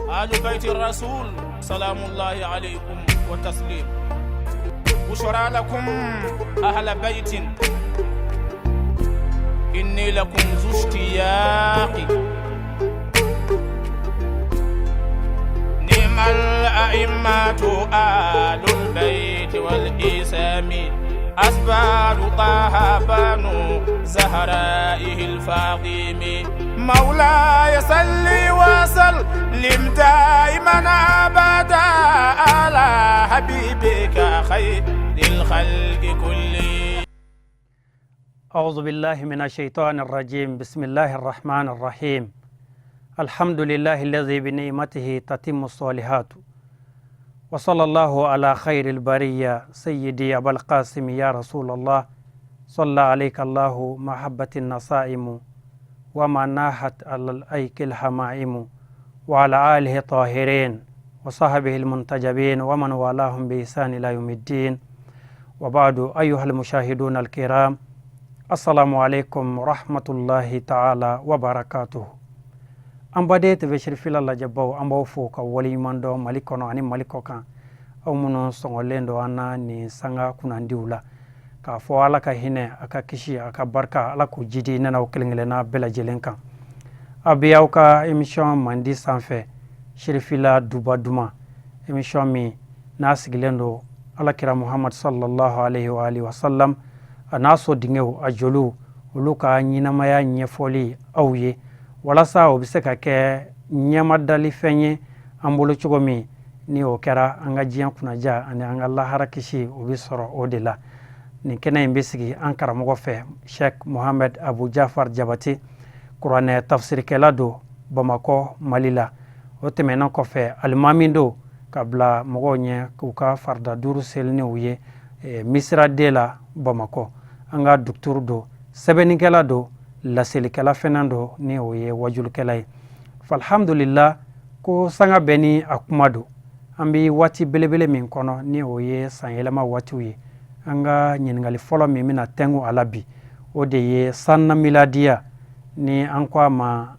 أهل بيت الرسول سلام الله عليكم وتسليم بشرى لكم أهل بيت إني لكم ذو اشتياق نعم الأئمة آل البيت والإسام أسبال طه بنو زهرائه الفاطم مولاي صل وسلم دائما أبدا على حبيبك خير الخلق كلهم أعوذ بالله من الشيطان الرجيم بسم الله الرحمن الرحيم الحمد لله الذي بنعمته تتم الصالحات وصلى الله على خير البرية سيدي أبا القاسم يا رسول الله صلى عليك الله محبة النصائم وما ناحت على الأيك الحمائم وعلى آله الطاهرين وصحبه المنتجبين ومن والاهم بإحسان إلى يوم الدين وبعد أيها المشاهدون الكرام السلام عليكم ورحمة الله تعالى وبركاته An baden TV Cherifila lajɛbaw, an b'aw fo ka waleɲuman dɔn Mali kɔnɔ ani Mali kɔ kan, aw minnu sɔngɔlen don an na nin sanga kunnandiw la, k'a fɔ Ala ka hinɛ, a ka kisi, a ka barika, Ala k'o jidi ne n'aw kelen kelenna bɛɛ lajɛlen kan. Aw bɛ aw ka émission mandi sanfɛ, Cherifila Duba Duman, émission min n'a sigilen don Alakira Muhamad sallallahu alaihi wa alihi wasallam, a n'a so dingew, a joliw, olu ka ɲɛnamaya ɲɛfɔli aw ye, walasa o bɛ se ka kɛ ɲɛmadalifɛn ye an bolo cogo min, ni o kɛra, an ka diɲɛ kunnaja ani an ka lahara kisi, o bɛ sɔrɔ o de la. Nin kɛnɛ in bɛ sigi an karamɔgɔ fɛ, Sheikh Mohamed Abu Jafar Jabate, kuranɛ tafsirikɛla don Bamakɔ, Mali la. O tɛmɛnen kɔfɛ, alimami don ka bila mɔgɔw ɲɛ k'u ka farida duuru seli ni u ye misiraden la Bamakɔ. An ka docteur don, sɛbɛnnikɛla don, laselikɛla fɛnɛ don, ni o ye wajulikɛla ye. Alhamdulillah, ko sanga bɛɛ ni a kuma don. An bɛ waati belebele min kɔnɔ, ni o ye sanyɛlɛma waatiw ye, an ka ɲininkali fɔlɔ min bɛna tɛnku a la bi, o de ye sanna miladiya, ni an ko a ma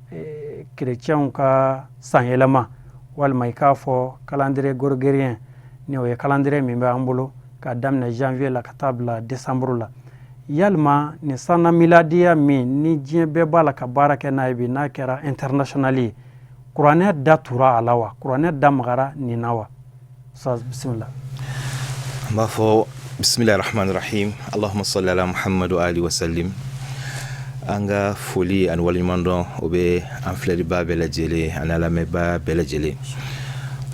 kerecɛnw ka sanyɛlɛma, walima i k'a fɔ calendrier grégorien, ni o ye calendrier min bɛ an bolo ka daminɛ janvier la ka taa bila décembre la. Yalima nin sanna miladiya min ni diɲɛ bɛɛ b'a la ka baara kɛ n'a ye bi, n'a kɛra international ye, kuranɛ da tura a la wa? Kuranɛ da magara nin na wa? Bisimila. An b'a fɔ bisimilahi rahmani rahim, allahumma salli ala Muhammadu wa ali wasallim. An ka foli ani waleɲuman dɔn, o bɛ an filɛliba bɛɛ lajɛlen ani lamɛnba bɛɛ lajɛlen,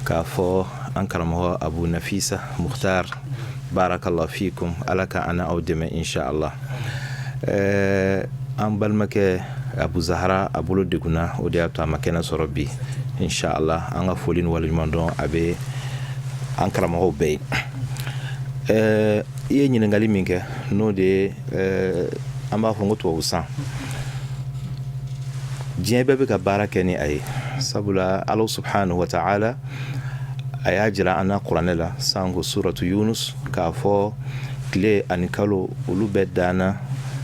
k'a fɔ an karamɔgɔ Abu Nafisa Mukhtar, barakallahu fikum, Ala ka an aw dɛmɛ inshallah. An balimakɛ Abu Zahara, a bolo degunna, o de y'a to a ma kɛnɛ sɔrɔ bi. Inshallah, an ka foli ni waleɲuman dɔn a bɛ an karamɔgɔw bɛɛ ye. I ye ɲininkali min kɛ, n'o de ye an b'a fɔ n ko tubabu san, diɲɛ bɛɛ bɛ ka baara kɛ ni a ye, sabula Ala subhanahu wa ta'ala a y'a jira an na kuranɛ la, sanko suratu Yunus, k'a fɔ tile ani kalo, olu bɛɛ danna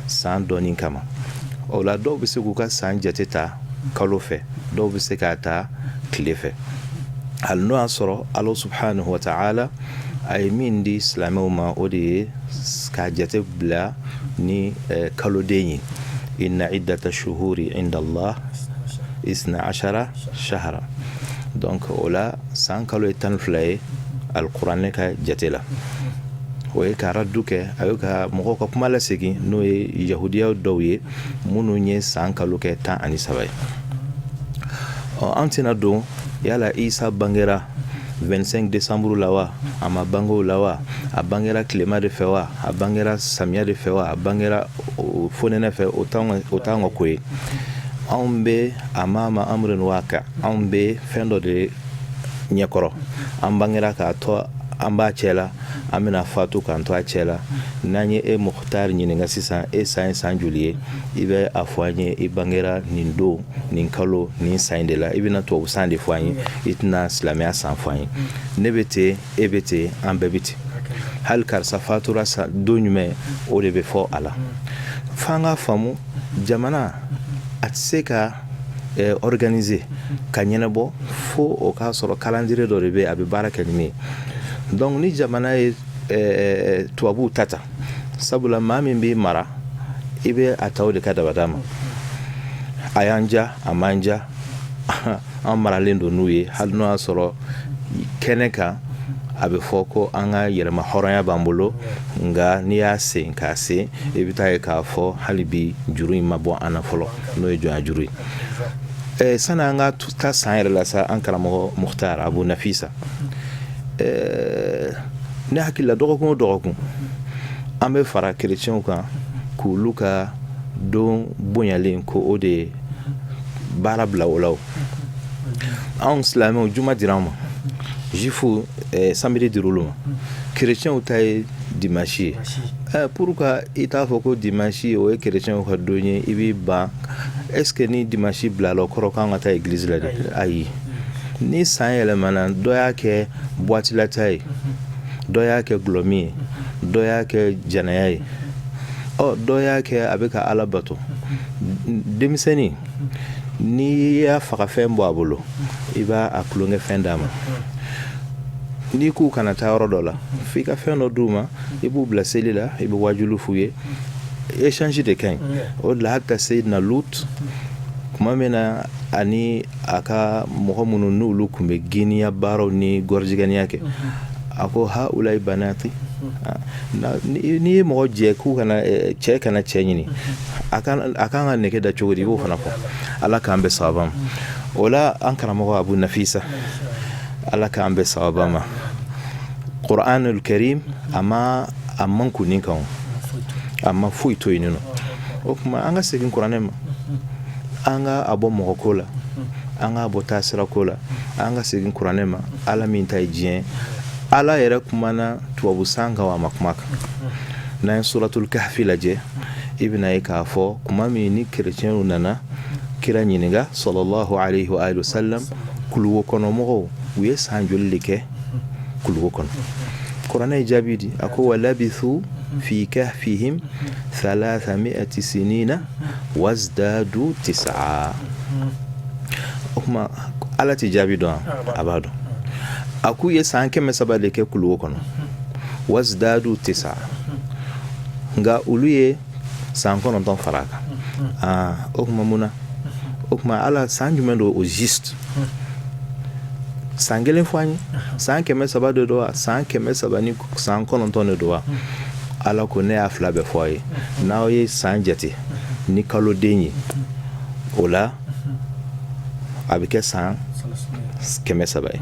san dɔɔnin kama. O la, dɔw bɛ se k'u ka san jate ta kalo fɛ, dɔw bɛ se k'a ta tile fɛ. Hali n'o y'a sɔrɔ Ala subhanahu wa ta'ala a ye min di silamɛw ma, o de ye k'a jate bila ni kaloden ye: inna iddata shuhuri inda Allah isna ashara shahara. Donc o la, san kalo ye 12 ye alikuranɛ ka jate la. O ye ka raddu kɛ, a ye ka mɔgɔw ka kuma lasegin, n'o ye yahudiya dɔw ye minnu ye san kalo kɛ 13 ye. Ɔ, an tɛna don yala Isa bangera 25 décembre la wa, a ma bange o la wa, a bangera tilema de fɛ wa, a bangera samiya de fɛ wa, a bangera fonɛnɛ fɛ, o t'anw ka ko ye. Anw bɛ amama amrin waka, anw bɛ fɛn dɔ de ɲɛkɔrɔ. An bangera k'a to an b'a cɛ la, an bɛna fatu k'an to a cɛ la. N'an ye e Mukutari ɲininka sisan, e san ye san joli ye? I bɛ a fɔ an ye i bangera nin don, nin kalo, nin san in de la. I bɛna tubabu san de fɔ an ye, i tɛna silamɛya san fɔ an ye. Ne bɛ ten, e bɛ ten, an bɛɛ bɛ ten. Hali karisa fatura don jumɛn, o de bɛ fɔ a la. F'an ka faamu, jamana a tɛ se ka organiser ka ɲɛnabɔ, fo o k'a sɔrɔ calendrier dɔ de bɛ, a bɛ baara kɛ ni min ye. Donc ni jamana ye tubabuw ta ta, sabula maa min b'i mara, i bɛ a ta o de ka dabada ma. A y'an ja, a m'an ja, an maralen don n'u ye. Hali n'o y'a sɔrɔ kɛnɛ kan a bɛ fɔ ko an ka yɛrɛma hɔrɔnya b'an bolo, nka n'i y'a sen k'a sen, i bɛ taa ye k'a fɔ hali bi juru in ma bɔ an na fɔlɔ, n'o ye jɔnya juru ye. Sani an ka taa san yɛrɛ la sa, an karamɔgɔ Mukhtar Abu Nafisa, ne hakili la, dɔgɔkun o dɔgɔkun an bɛ fara kerecɛnw kan k'olu ka don bonyalen ko o de ye baara bila o la. O anw silamɛw, juma dira an ma, juifs samedi dir'olu ma, kerecɛnw ta ye dimanche ye. Pourquoi i t'a fɔ ko dimanche o ye kerecɛnw ka don ye, i b'i ban? Est ce que ni dimanche bilala, o kɔrɔ k'an ka taa église la dɛ? Ayi. Ni san yɛlɛmana, dɔ y'a kɛ boîte la ta ye, dɔ y'a kɛ gulɔmin ye, dɔ y'a kɛ jɛnɛya ye, ɔ dɔ y'a kɛ a bɛ ka Ala bato. Denmisɛnnin, n'i y'a faga fɛn bɔ a bolo, i b'a a tulonkɛfɛn d'a ma. N'i k'u kana taa yɔrɔ dɔ la, f'i ka fɛn dɔ d'u ma. I b'u bila seli la, i bɛ wajulu f'u ye. Échange de ka ɲi. O de la, hata Seyidina Lut, tuma min na ani a ka mɔgɔ minnu n'olu tun bɛ giniya baaraw ni gɔrɔjigɛniya kɛ, a ko haulai banati. N'i ye mɔgɔ jɛ k'u kana cɛ kana cɛ ɲini, a kan ka nɛgɛ da cogo di? I b'o fana fɔ. Ala k'an bɛn sababa ma. O la, an karamɔgɔ Abu Nafisa, Ala k'an bɛn sababa ma. Qur'anul Karim, a ma a man kunnin kan, a ma foyi to yen nɔ. O tuma an ka segin kuranɛ ma, an ka a bɔ mɔgɔ ko la, an k'a bɔ taasira ko la, an ka segin kuranɛ ma. Ala min ta ye diɲɛ, Ala yɛrɛ kumana tubabu san kan, a ma kuma kan. N'an ye Suratul Kahfi lajɛ, i bɛna ye k'a fɔ kuma min ni kerecɛnw nana kira ɲininka sallallahu alayhi wa alihi wa sallam, kuluwo kɔnɔmɔgɔw u ye san joli de kɛ kuluwo kɔnɔ? Kuranɛ ye jaabi di, a ko walabithu fi kahfihim thalathami'ati sinina wazdadu tis'a. O tuma Ala tɛ jaabi dɔn, a b'a dɔn. A k'u ye san 300 de kɛ kuluwo kɔnɔ, wazdadu tis'a, nka olu ye san 9 fara a kan. Aa, o tuma mun na? O tuma Ala, san jumɛn don au juste? San kelen fɔ an ye, san 300 de don wa, san 309 de don wa? Ala ko ne y'a fila bɛɛ fɔ a ye. N'aw ye san jate ni kaloden ye, o la a bɛ kɛ san 300 ye,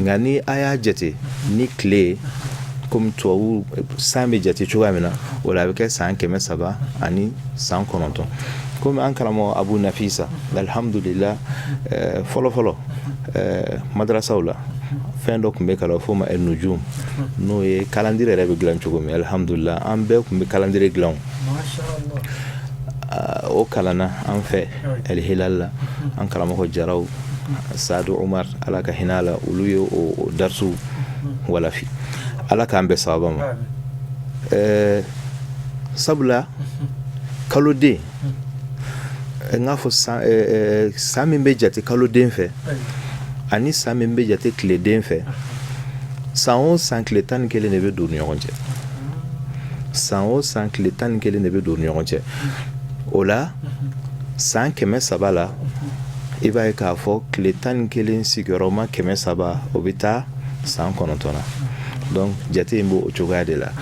nka ni a y'a jate ni tile ye, komi tubabu san bɛ jate cogoya min na, o la a bɛ kɛ san 309. Komi an karamɔgɔ Abu Nafisa, alhamdulillah, fɔlɔ fɔlɔ madrasaw la, fɛn dɔ tun bɛ kalan f'o ma nujum, n'o ye calendrier yɛrɛ bɛ dilan cogo min. Alhamdulillah, an bɛɛ tun bɛ calendrier dilan. O kalanna an fɛ Alhilal la. An karamɔgɔ Jaraw, Sadu Umar, Ala ka hinɛ a la, olu ye o darisu walafi. Ala k'an bɛn sababa ma. Sabula kaloden, n k'a fɔ san min bɛ jate kaloden fɛ ani san min bɛ jate tileden fɛ, san o san tile 11 de bɛ don ni ɲɔgɔn cɛ. San o san tile 11 de bɛ don ni ɲɔgɔn cɛ. O la, san 300 la, i b'a ye k'a fɔ tile 11 sigiyɔrɔma 300, o bɛ taa san 9 na. Donc jate in b'o cogoya de la.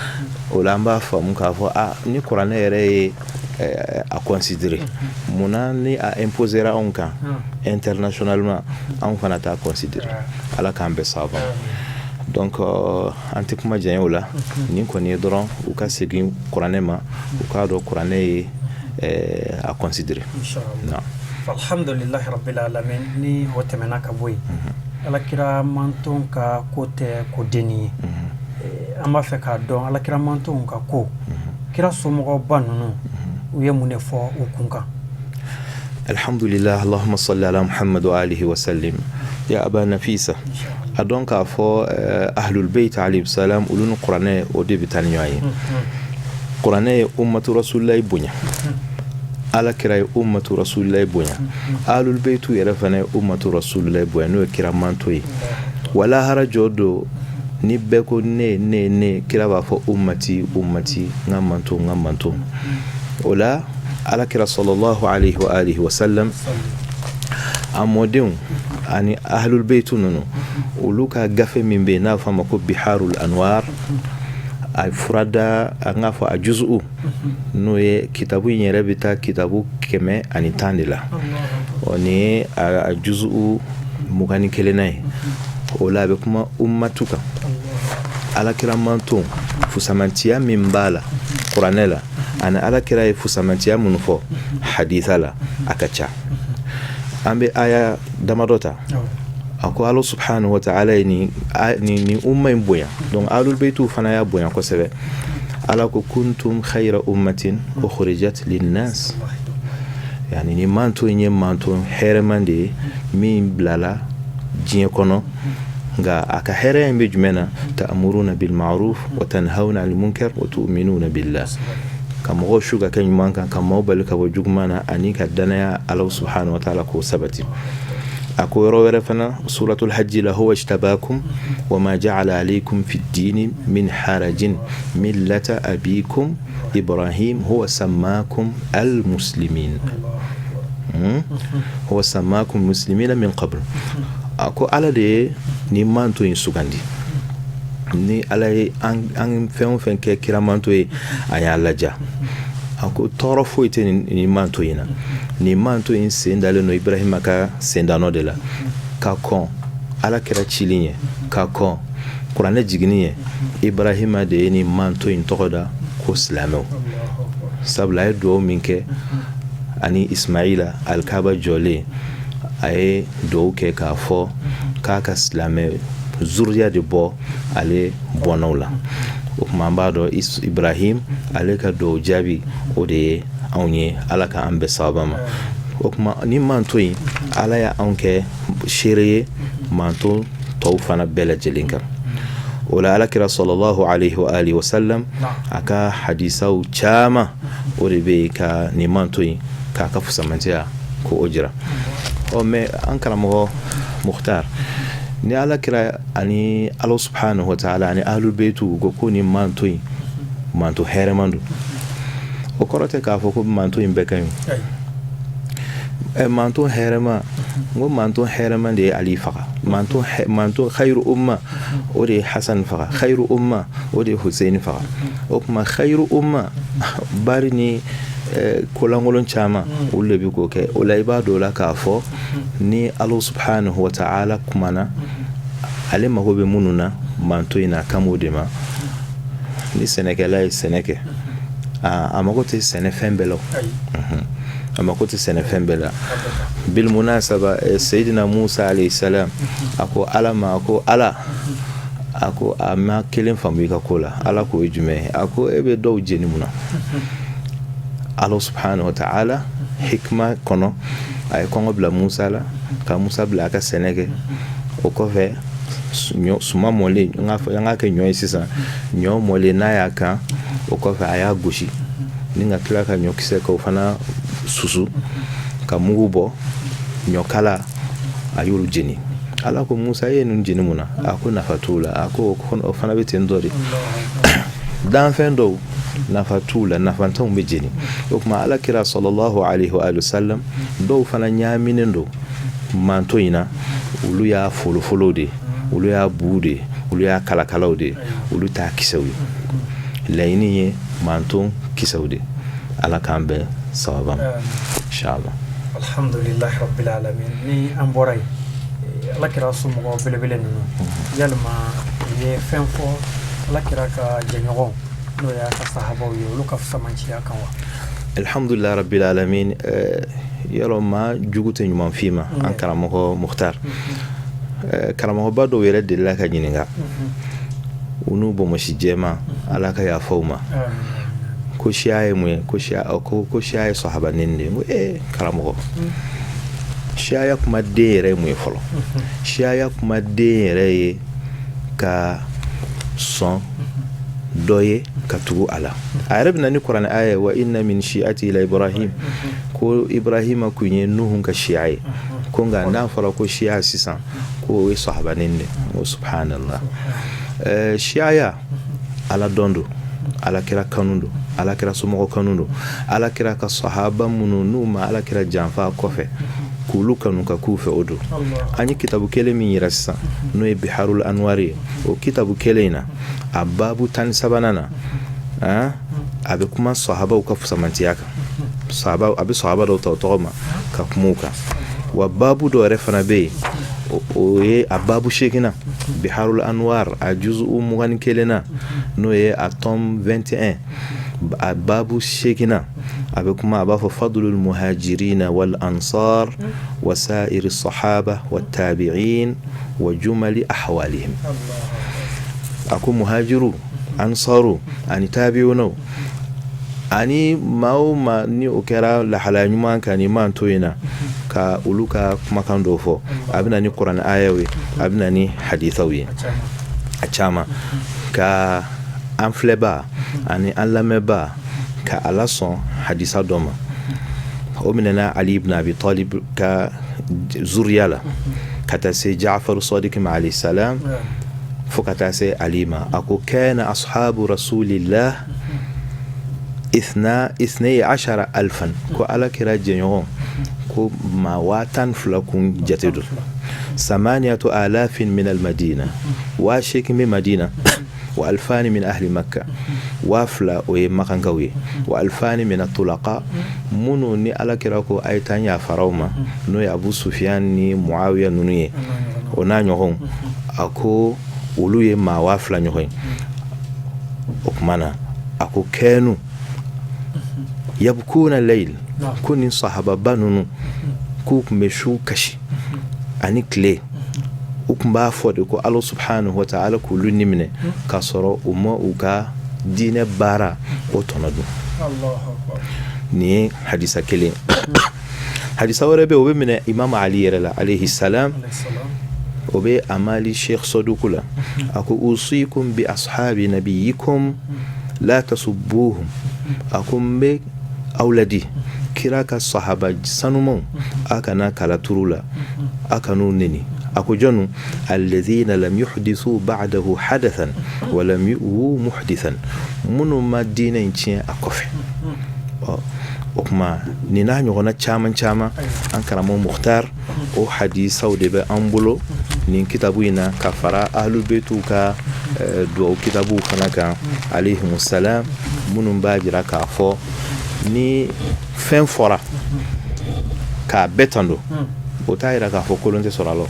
O la, an b'a faamu k'a fɔ a ni kuranɛ yɛrɛ ye a considérer, munna ni a imposera anw kan internationalement, anw fana t'a considérer? Ala k'an bɛn sababa. Donc an tɛ kuma janya o la. Nin kɔni ye dɔrɔn u ka segin kuranɛ ma, u k'a dɔn kuranɛ ye a considérer. Alhamdulilahi rabbil alamin. Ni o tɛmɛna ka bɔ yen, alakira manton ka ko tɛ ko denni ye. An b'a fɛ k'a dɔn, alakira mantonw ka ko, kira somɔgɔba ninnu, u ye mun de fɔ u kun kan? Alhamdulillah, allahumma salli ala Muhammad wa alihi wa sallim. Ya Aba Nafisa, a dɔn k'a fɔ ahlul bait alayhi salam, olu ni kuranɛ o de bɛ taa ni ɲɔgɔn ye. Kuranɛ ye ummatu rasulillahi bonya. Ala kira ye ummatu rasulilayi bonya, ahlul beytu yɛrɛ fana ye ummatu rasulilayi bonya, n'o ye kira manto ye. Wa lahara jɔ don, ni bɛɛ ko ne ne ne, kira b'a fɔ ummati ummati, n ka manto, n ka manto. O la ala kira sallallahu alaihi wa alihi wa sallam, a mɔdenw ani ahlul beytu ninnu, olu ka gafe min bɛ yen n'a fɔ a ma ko Biharul Anwar, a furada, an k'a fɔ a juzu, n'o ye kitabu in yɛrɛ bɛ taa kitabu 110 de la. Ɔ nin ye a juzu 21nan ye. O la a bɛ kuma ummatu kan, alakira manton fusamantiya min b'a la kuranɛ la, ani alakira ye fusamantiya minnu fɔ hadisa la, a ka ca. An bɛ aya damadɔ ta. A ko Ala subhanahu wa ta'ala ye nin umma in bonya, donc ahlul baytu fana y'a bonya kosɛbɛ. Ala ko kuntum khayra ummatin ukhrijat linnas, yani ni manto in ye manto hɛrɛman de ye min bilala diɲɛ kɔnɔ. Nka a ka hɛrɛ in bɛ jumɛn na? Ta'muruna bil ma'ruf wa tanhauna 'anil munkar wa tu'minuna billah, ka mɔgɔw su ka kɛ ɲuman kan, ka maaw bali ka bɔ juguman na, ani ka danaya Ala subhanahu wa ta'ala k'o sabati. A ko yɔrɔ wɛrɛ fana, suratul hajji la, huwa ijtabakum wa ma ja'ala alaykum fi ddini min harajin millata abikum Ibrahim huwa sammakum almuslimin, huwa sammakum muslimina min qabl. A ko Ala de ye ni manto in sugandi. Ni Ala ye an fɛn o fɛn kɛ kira manto ye, a y'a laja. A ko tɔɔrɔ foyi tɛ nin manto in na. Nin manto in sen dalen don Ibrahima ka sendanɔ de la, ka kɔn Ala kira cili ɲɛ, ka kɔn kuranɛ jiginni ɲɛ. Ibrahima de ye nin manto in tɔgɔ da ko silamɛw, sabula a ye dugawu min kɛ ani Ismaila alikaba jɔlen, a ye dugawu kɛ k'a fɔ k'a ka silamɛ zuriya de bɔ ale bɔnnaw la. O tuma an b'a dɔn Ibrahim ale ka dugawu jaabi, o de ye anw ye. Ala ka an bɛɛ sababa ma. O tuma ni manto in, Ala ye anw kɛ seere ye manto tɔw fana bɛɛ lajɛlen kan. O la ala kira sallallahu alaihi wa alihi wa sallam, a ka hadisaw caman, o de bɛ yen ka nin manto in k'a ka fusamantiya ko o jira. Ɔ mais an karamɔgɔ Mukhtar, ni ala kira ani Ala subhanahu wa ta'ala ani ahlul baytu ko nin manto in manto hɛrɛman don, o kɔrɔ tɛ k'a fɔ ko manto in bɛɛ ka ɲi. Ɛ manto hɛrɛma, n ko manto hɛrɛma de ye Ali faga, manto khayru umma o de ye Hasan faga, khayru umma o de ye Hussein faga. O tuma khayru umma bari ni kolankolon caman, olu de bɛ k'o kɛ. O la i b'a dɔn o la k'a fɔ ni Ala subhanahu wa ta'ala kumana, ale mago bɛ minnu na manto in na, a kan b'o de ma. Ni sɛnɛkɛla ye sɛnɛ kɛ, a mago tɛ sɛnɛfɛn bɛɛ la, a mako tɛ sɛnɛfɛn bɛɛ la. Bilmunasaba, Seyidina Musa alayhi salam, a ko Ala ma, a ko Ala, a ko a ma kelen faamu i ka ko la. Ala k'o ye jumɛn ye? A ko e bɛ dɔw jeni mun na? Ala subhanahu wa ta'ala hikma kɔnɔ, a ye kɔngɔ bila Musa la, ka Musa bila a ka sɛnɛ kɛ. O kɔfɛ, suman mɔlen, an k'a kɛ ɲɔ ye sisan, ɲɔ mɔlen n'a y'a kan, o kɔfɛ a y'a gosi ni ka tila ka ɲɔkisɛ k'o fana susu ka mugu bɔ ɲɔkala, a y'olu jeni. Ala ko Musa, e ye ninnu jeni mun na? A ko nafa t'u la. A ko o fana bɛ ten dɔ de, danfɛn dɔw nafa t'u la, nafantanw bɛ jeni. O tuma ala kira sallallahu alaihi wa sallam, dɔw fana ɲaaminen don manto in na, olu y'a folofolow de ye, olu y'a buw de ye, olu y'a kalakalaw de ye, olu t'a kisɛw ye. Laɲini ye manton kisɛw de. Ala k'an bɛn sababa ma, inshallah. Alhamdulilahi rabbil alamin. Ni an bɔra yen, ala kira somɔgɔ belebele ninnu, yalima u ye fɛn fɔ ala kira ka jɛɲɔgɔn, n'o y'a ka sahabaw ye, olu ka fisamanciya kan wa? Alhamdulilahi rabbil alamin. Yɔrɔ maa jugu tɛ ɲuman f'i ma, an karamɔgɔ Mukhtar. Karamɔgɔba dɔw yɛrɛ delila ka ɲininka, u n'u bɔnmɔsi jɛma, Ala ka yafa u ma, ko siya ye mun ye? Ko siya, ko siya ye sahaba neni de ye. N ko ee karamɔgɔ, siyaya kuma den yɛrɛ ye mun ye fɔlɔ? Siyaya kuma den yɛrɛ ye ka sɔn dɔ ye ka tugu a la. A yɛrɛ bɛ na ni kuranɛ aya ye, wa inna min shi'ati la Ibrahim. Ko Ibrahima kun ye Nuhu ka siya ye, ko nka n'a fɔra ko siya sisan, ko o ye sahaba neni de. Ko subhanallah, siyaya ala dɔn don, ala kira kanu don, ala kira somɔgɔ kanu don, ala kira ka sahaba minnu n'u ma ala kira janfa kɔfɛ k'olu kanu ka k'u fɛ, o don. An ye kitabu kelen min yira sisan, n'o ye Biharul Anwar ye, o kitabu kelen in na, a babu 13nan na, a bɛ kuma sahabaw ka fusamantiya kan. A bɛ sahaba dɔw ta o tɔgɔ ma ka kuma u kan. Wa babu dɔ yɛrɛ fana bɛ yen, o ye a babu seeginnan, Biharul Anwar, a juzu 21nan, n'o ye a tome 21, a babu seeginnan, a bɛ kuma, a b'a fɔ fadlul muhajirina wal ansar wa sa'iri sahaba wa tabi'in wa jumali ahwalihim. A ko muhajiru, ansaru ani tabi'unaw ani maa o maa ni o kɛra lahalaya ɲuman kan ni maa to in na, ka olu ka kumakan dɔw fɔ. A bɛ na ni kuranɛ ayaw ye, a bɛ na ni hadisaw ye, a caman. Ka an filɛba ani an lamɛnba ka ala sɔn hadisa dɔ ma, o minɛna Ali ibn Abi Talib ka zuriya la ka taa se Ja'far Sadiq ma alayhi salam, fo ka taa se Ali ma. A ko kana ashabu rasulillah ithna ithnay ashara alfan, ko ala kira jɛɲɔgɔn ko maa 12,000 kun jate don, samaniyatu alafin min almadina, 8,000 bɛ Madina, wa alfani min ahli Makka, 2,000 o ye makankaw ye, wa alfani min atulaqa, minnu ni ala kira ko a ye taa yafaraw ma, n'o ye Abu Sufiyan ni Muawiya ninnu ye, o n'a ɲɔgɔnw, a ko olu ye maa 2,000 ɲɔgɔn ye. O tuma na a ko kanu yabkuna layl, ko nin sahababa ninnu k'u tun bɛ su kasi ani tile, u tun b'a fɔ de ko Ala subhanahu wa ta'ala k'olu ni minɛ k'a sɔrɔ u ma u ka diinɛ baara o tɔnɔ dun. Nin ye hadisa kelen. Hadisa wɛrɛ bɛ, o bɛ minɛ Imam Ali yɛrɛ la alayhi salam, o bɛ Amali Sheikh Saduku la. A ko usikum bi ashabi nabiyikum la tasubbuhum, a ko n bɛ aw ladi kira ka sahaba sanumanw, a kana kala turu la, a kan'u neni. A ko jɔnu? Alladhina lam yuhdithu ba'dahu hadathan wa lam yu'wu muhdithan, minnu ma diinɛ in tiɲɛ a kɔfɛ. Ɔ, o tuma nin n'a ɲɔgɔnna caman caman, an karamɔgɔ Mukhtar, o hadisaw de bɛ an bolo nin kitabu in na, ka fara ahlul-baytiw ka duwawu kitabuw fana kan alayhimu salam, minnu b'a jira k'a fɔ ni fɛn fɔra k'a bɛɛ tando, o t'a jira k'a fɔ kolon tɛ sɔrɔ a la.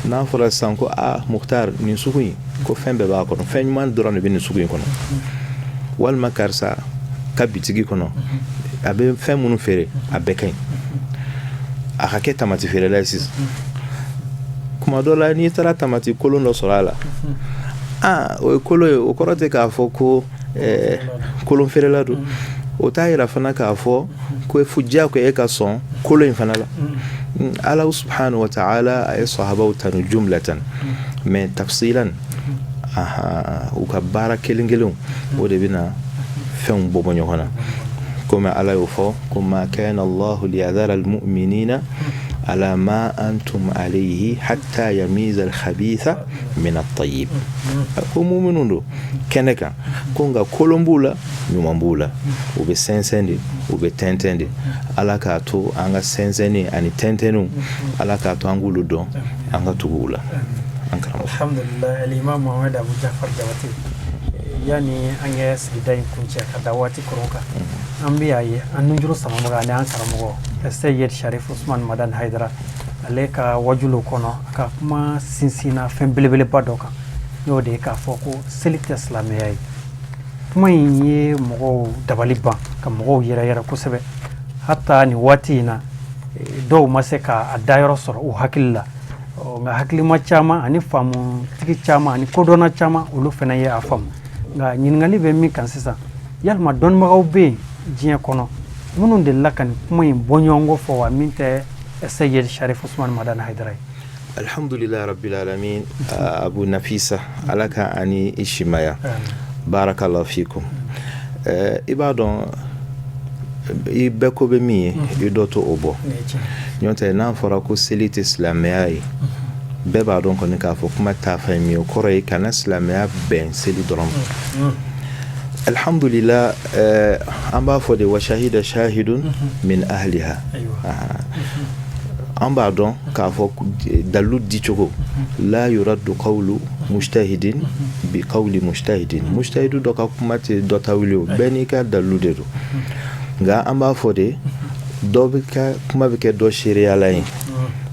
N'a fɔra sisan ko aa Mukhtar, nin sugu in ko fɛn bɛɛ b'a kɔnɔ, fɛn ɲuman dɔrɔn de bɛ nin sugu in kɔnɔ, walima karisa ka bitigi kɔnɔ a bɛ fɛn minnu feere a bɛɛ ka ɲi, a ka kɛ tamati feerela ye sisan, kuma dɔ la n'i taara tamati kolon dɔ sɔrɔ a la, aa o ye kolon ye, o kɔrɔ tɛ k'a fɔ ko kolon feerela don. O t'a yira fana k'a fɔ ko fo diyagoya e ka sɔn kolon in fana la. Ala subhanahu wa ta'ala a ye sahabaw tanu jumlatan, mais tafsilan, u ka baara kelen kelenw, o de bɛna fɛnw bɔ bɔ ɲɔgɔn na, komi Ala y'o fɔ ko ma kana Allahu liyadhara almu'minina ala ma antum alayhi hatta yamiza alkhabitha min at-tayyib, ko mu'minun don kɛnɛ kan, ko nka kolon b'u la, ɲuman b'u la, u bɛ sɛnsɛn de, u bɛ tɛntɛn de. Ala k'a to an ka sɛnsɛnni ani tɛntɛnniw, Ala k'a to an k'olu dɔn, an ka tugu u la, an karamɔgɔ. Alhamdulillah, Alimam Mohamed Abu Jafar Jabate, yani an ka sigida in kuncɛ ka da waati koron kan, an bɛ y'a ye an nujuru samabaga ani an karamɔgɔ Seyid Sharif Usman Madan Haidara, ale ka wajulo kɔnɔ, a ka kuma sinsinna fɛn belebeleba dɔ kan, n'o de ye k'a fɔ ko seli tɛ silamɛya ye. Kuma in ye mɔgɔw dabali ban, ka mɔgɔw yɛrɛ yɛrɛ kosɛbɛ. Hata nin waati in na, dɔw ma se k'a dayɔrɔ sɔrɔ u hakili la. Nka hakilima caman ani faamutigi caman ani kodɔnna caman, olu fana ye a faamu. Nka ɲininkali bɛ min kan sisan, yalima dɔnnibagaw bɛ yen diɲɛ kɔnɔ minnu delila ka nin kuma in bɔ ɲɔgɔn kɔ fɔ wa, min tɛ Seyid Sharif Usman Madani Haidara ye? Alhamdulillah rabbil alamin. Abu Nafisa, Ala ka ani i simaya, barakallahu fikum. I b'a dɔn I bɛɛ ko bɛ min ye, i dɔ to o bɔ. Ɲɔo tɛ, n'a fɔra ko seli tɛ silamɛya ye, bɛɛ b'a dɔn kɔni k'a fɔ kuma t'a fɛn min ye. O kɔrɔ ye kana silamɛya bɛn seli dɔrɔn ma. Alhamdulila, an b'a fɔ de wa shahida shahidun min ahliha. An b'a dɔn k'a fɔ dalilu dicogo la yuraddu qawlu mujtahidin bi qawli mujtahidin, mujtahidu dɔ ka kuma tɛ dɔ ta wuli, o bɛɛ n'i ka dalilu de don. Nka an b'a fɔ de, dɔ bɛ ka kuma bɛ kɛ dɔ seereyalan ye,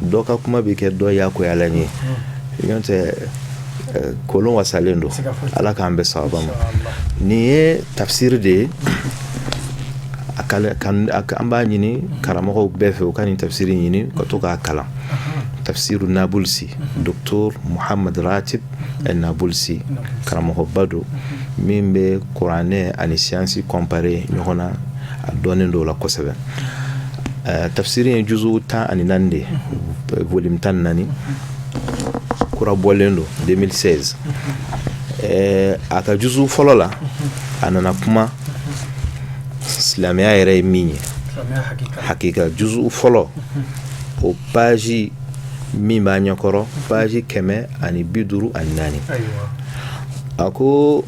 dɔ ka kuma bɛ kɛ dɔ yakoyalan ye. Ɲɔo tɛ, kolon wasalen don. Ala k'an bɛɛ sababa ma. Nin ye tafsiri de ye. An b'a ɲini karamɔgɔw bɛɛ fɛ, u ka nin tafsiri ɲini ka to k'a kalan, tafsiru Nabulsi, docteur Muhammad Ratib Nabulsi. Karamɔgɔba don min bɛ kuranɛ ani science comparer ɲɔgɔn na, a dɔnnen don o la kosɛbɛ. Tafsiri ye juzu 14 de ye, volume 14, kura bɔlen don 2016. A ka juzu fɔlɔ la, a nana kuma silamɛya yɛrɛ ye min ye hakika. Juzu fɔlɔ, o page min b'a ɲɛkɔrɔ, page 154, a ko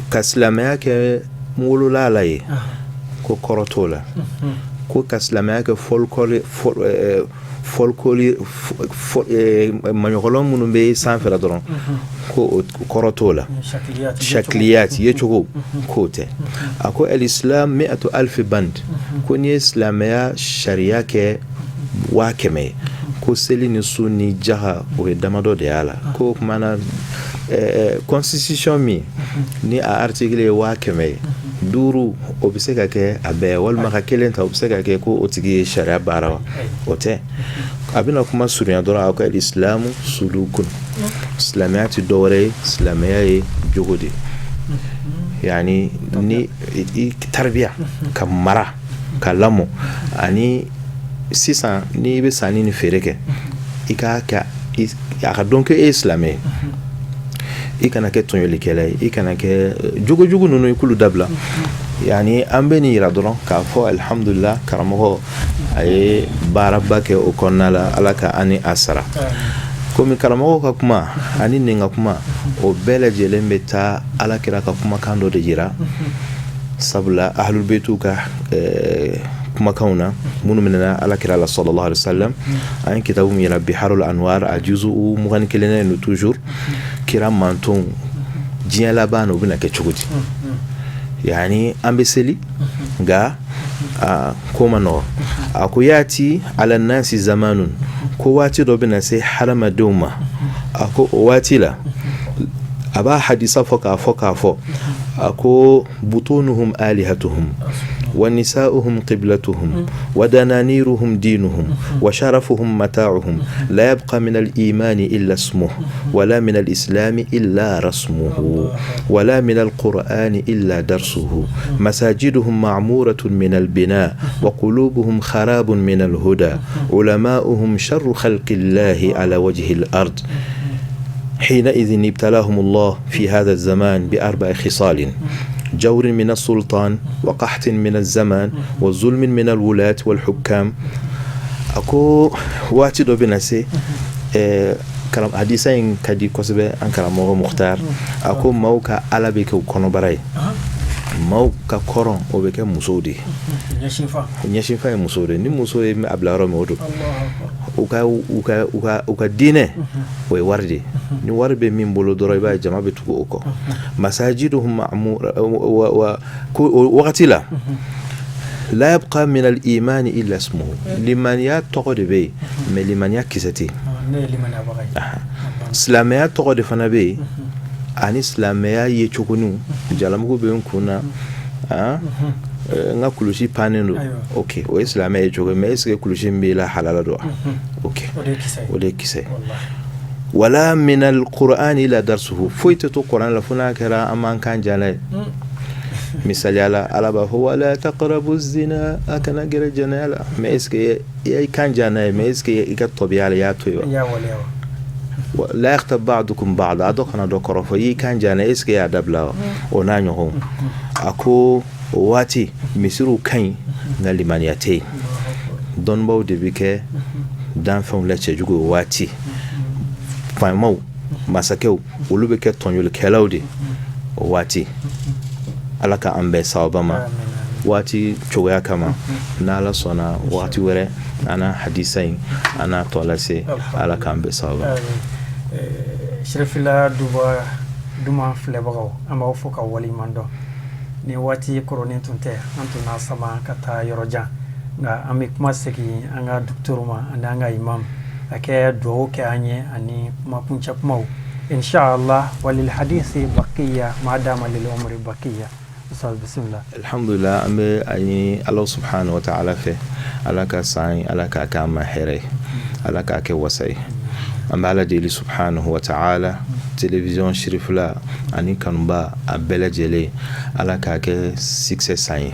ka silamɛya kɛ n wolola la ye, ko kɔrɔ t'o la, ko ka silamɛya kɛ folklore, maɲɔgɔlɔ minnu bɛ sanfɛ dɔrɔn, ko o kɔrɔ t'o la, shakliyat, yecogo k'o tɛ. A ko al-islam mi'atu alfi band, ko n'i ye silamɛya sariya kɛ 100 000 ye, ko seli ni sun ni jaha, o ye damadɔ de y'a la. Ko o tuma na, constitution min ni a article ye 100 000 ye, duuru o bɛ se ka kɛ a bɛɛ, walima ka kelen ta, o bɛ se ka kɛ ko o tigi ye sariya baara wa? O tɛ. A bɛna kuma surunya dɔrɔn, a ko al-islamu sulukun, silamɛya tɛ dɔwɛrɛ ye, silamɛya ye jogo de ye, yani ni i taribiya ka mara ka lamɔ. Ani sisan, n'i bɛ sanni ni feere kɛ, i k'a kɛ a ka dɔn ko e ye silamɛ ye. I kana kɛ tɔɲɔlikɛla ye, i kana kɛ jogojugu ninnu, i k'olu dabila. Yani an bɛ nin yira dɔrɔn k'a fɔ alihamudulila, karamɔgɔ a ye baaraba kɛ o kɔnɔna la. Ala ka an ni a sara. Komi karamɔgɔ ka kuma ani nin ka kuma, o bɛɛ lajɛlen bɛ taa Ala kira ka kumakan dɔ de jira, sabula ahlulbeytu ka kumakanw na minnu minɛna Ala kira la sallallahu alaihi wasallam, an ye kitabu min yira, Biharul Anwar, a juzu 21 don toujours. Kira mantonw diɲɛ laban na, o bɛna kɛ cogo di? Yani an bɛ seli, nka ko ma nɔgɔ. A ko yati ala nasi zamanun, ko waati dɔ bɛna se hadamadenw ma. A ko o waati la, a b'a hadisa fɔ k'a fɔ k'a fɔ, a ko butunuhum alihatuhum wa nisa'uhum qiblatuhum wa dananiruhum dinuhum wa sharafuhum mata'uhum la yabqa min al-imani illa ismuhu wala min al-islami illa rasmuhu wala min al-qur'ani illa darsuhu masajiduhum ma'muratun min al-bina wa qulubuhum kharabun min al-huda ulama'uhum sharru khalqillahi ala wajhi al-ard حينئذ ابتلاهم الله في هذا الزمان بأربع خصال: جور من السلطان وقحط من الزمان وظلم من الولاة والحكام. A ko waati dɔ bɛna se, hadisa in ka di kosɛbɛ an karamɔgɔ Mukhtar. A ko maaw ka Ala bɛ kɛ u kɔnɔbara ye, maaw ka kɔrɔn o bɛ kɛ musow de ye, ɲɛsinfa ye musow de ye. Ni muso ye a bila yɔrɔ min, o don. U ka diinɛ, o ye wari de ye. Ni wari bɛ min bolo dɔrɔn, i b'a ye jama bɛ tugu o kɔ. Masajiduhum wa ko o wagati la, la yabqa min al-imani illa ismuhu, limaniya tɔgɔ de bɛ yen, mais limaniya kisɛ tɛ yen. Silamɛya tɔgɔ de fana bɛ yen, ani silamɛya ye cogoninw, jalamugu bɛ n kun na, n ka kulusi pannen don, ok, o ye silamɛya ye cogo. Mais est ce que kulusi min b'i la halala don wa? Ok, o de ye kisɛ. Wala min al-qur'ani illa darsuhu, foyi tɛ to kuran la fo n'a kɛra an m'an kan jana ye. Misaliya la, Ala b'a fɔ wala taqrabu zina, a kana gɛrɛ jɛnɛya la. Mais est ce que i y'i kan jana ye, mais est ce que i ka tɔbiya la, i y'a to yen wa? La yaghtab ba'dukum ba'da, a dɔ kana dɔ kɔrɔfɔ. I y'i kan jana, est ce que i y'a dabila wa? O n'a ɲɔgɔnw. A ko O waati misiriw ka ɲi, nka limaniya tɛ yen. Dɔnnibaw de bɛ kɛ danfɛnw la cɛjugu o waati. Faamaw, masakɛw, olu bɛ kɛ tɔɲɔlikɛlaw de o waati. Ala ka an bɛn sababa ma. Waati cogoya kama, n'Ala sɔnna, waati wɛrɛ an na hadisa in, an n'a tɔ lase. Ala k'an bɛn sababa. Sirifila Duba Duman filɛbagaw, an b'aw fo ka waleɲuman dɔn. Ni waati koronnen tun tɛ, an tun n'a sama ka taa yɔrɔ jan, nka an bɛ kuma segin an ka docteur ma ani an ka imam a kɛ dugawu kɛ an ye ani kumakuncɛ kumaw, inshallah. Walil hadisi baqiya ma dama lil umri baqiya. Ustaz, bismillah. Alhamdulillah, an bɛ a ɲini Ala subhanahu wa ta'ala fɛ, Ala ka san in, Ala k'a kɛ an ma hɛrɛ ye, Ala k'a kɛ wasa ye. An bɛ Ala deli subhanahu wa ta'ala, télévision Sirifila ani kanuba a bɛɛ lajɛlen, Ala k'a kɛ succès san ye.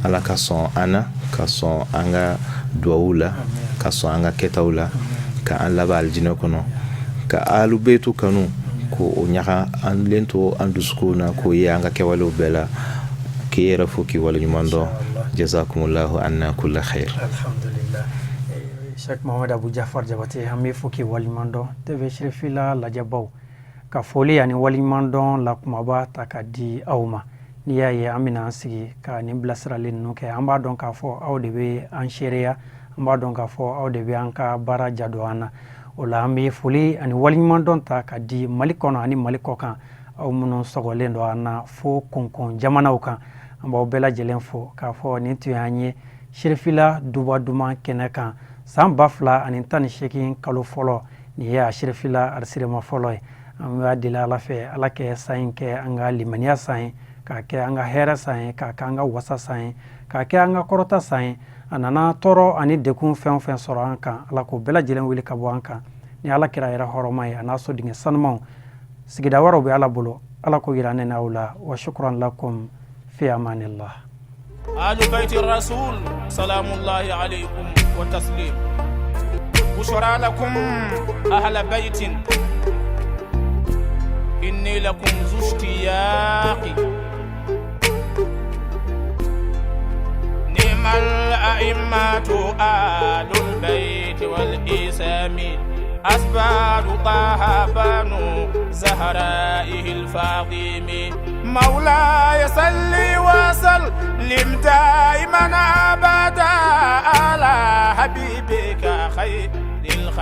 Ala ka sɔn an na, ka sɔn an ka duwawu la, ka sɔn an ka kɛtaw la, ka an laban alijinɛ kɔnɔ, ka alubetu kanu ko o ɲaga an len to an dusukun na, k'o ye an ka kɛwalew bɛɛ la. K'i yɛrɛ fo k'i waleɲuman dɔn. Jazakumullahu anna kulla khair. Alhamdulillah. Sheikh Mohamed Abu Jafar Jabate, an b'i fo k'i waleɲuman dɔn. TV Sirifila lajɛbaw ka foli ani waleɲuman dɔn la kumaba ta ka di aw ma. N'i y'a ye an bɛna an sigi ka nin bilasirali ninnu kɛ, an b'a dɔn k'a fɔ aw de bɛ an seereya, an b'a dɔn k'a fɔ aw de bɛ an ka baara jadon an na. O la an bɛ foli ani waleɲuman dɔn ta ka di Mali kɔnɔ ani Mali kɔ kan, aw minnu sɔgɔlen don an na fo kɔnkɔn jamanaw kan, an b'aw bɛɛ lajɛlen fo k'a fɔ nin tun y'an ye Sirifila Duba Duman kɛnɛ kan san 2018 kalo fɔlɔ. Nin ye a Sirifila arisirima fɔlɔ ye. An b'a deli Ala fɛ, Ala kɛ san in kɛ an ka limaniya san ye, k'a kɛ an ka hɛrɛ san ye, k'a kɛ an ka wasa san ye, k'a kɛ an ka kɔrɔta san ye. A nana tɔɔrɔ ani degun fɛn o fɛn sɔrɔ an kan, Ala k'o bɛɛ lajɛlen wuli ka bɔ an kan ni Ala kira yɛrɛ hɔrɔma ye, a n'a so dingɛ sanumanw. Sigida wɛrɛw bɛ Ala bolo, Ala k'o yira ne n'aw la. Wa shukran lakum, fi amanillah. Ahlu bayti rasul salamullahi alaykum wa taslim. Bushra lakum ahla baytin inni lakum zushtiyaqi. Ni'mal a'immatu ahlul bayti wal isami asbadu taha banu zahraihi al-fadimi. مولاي صلي وسلم دائما أبدا على حبيبك خير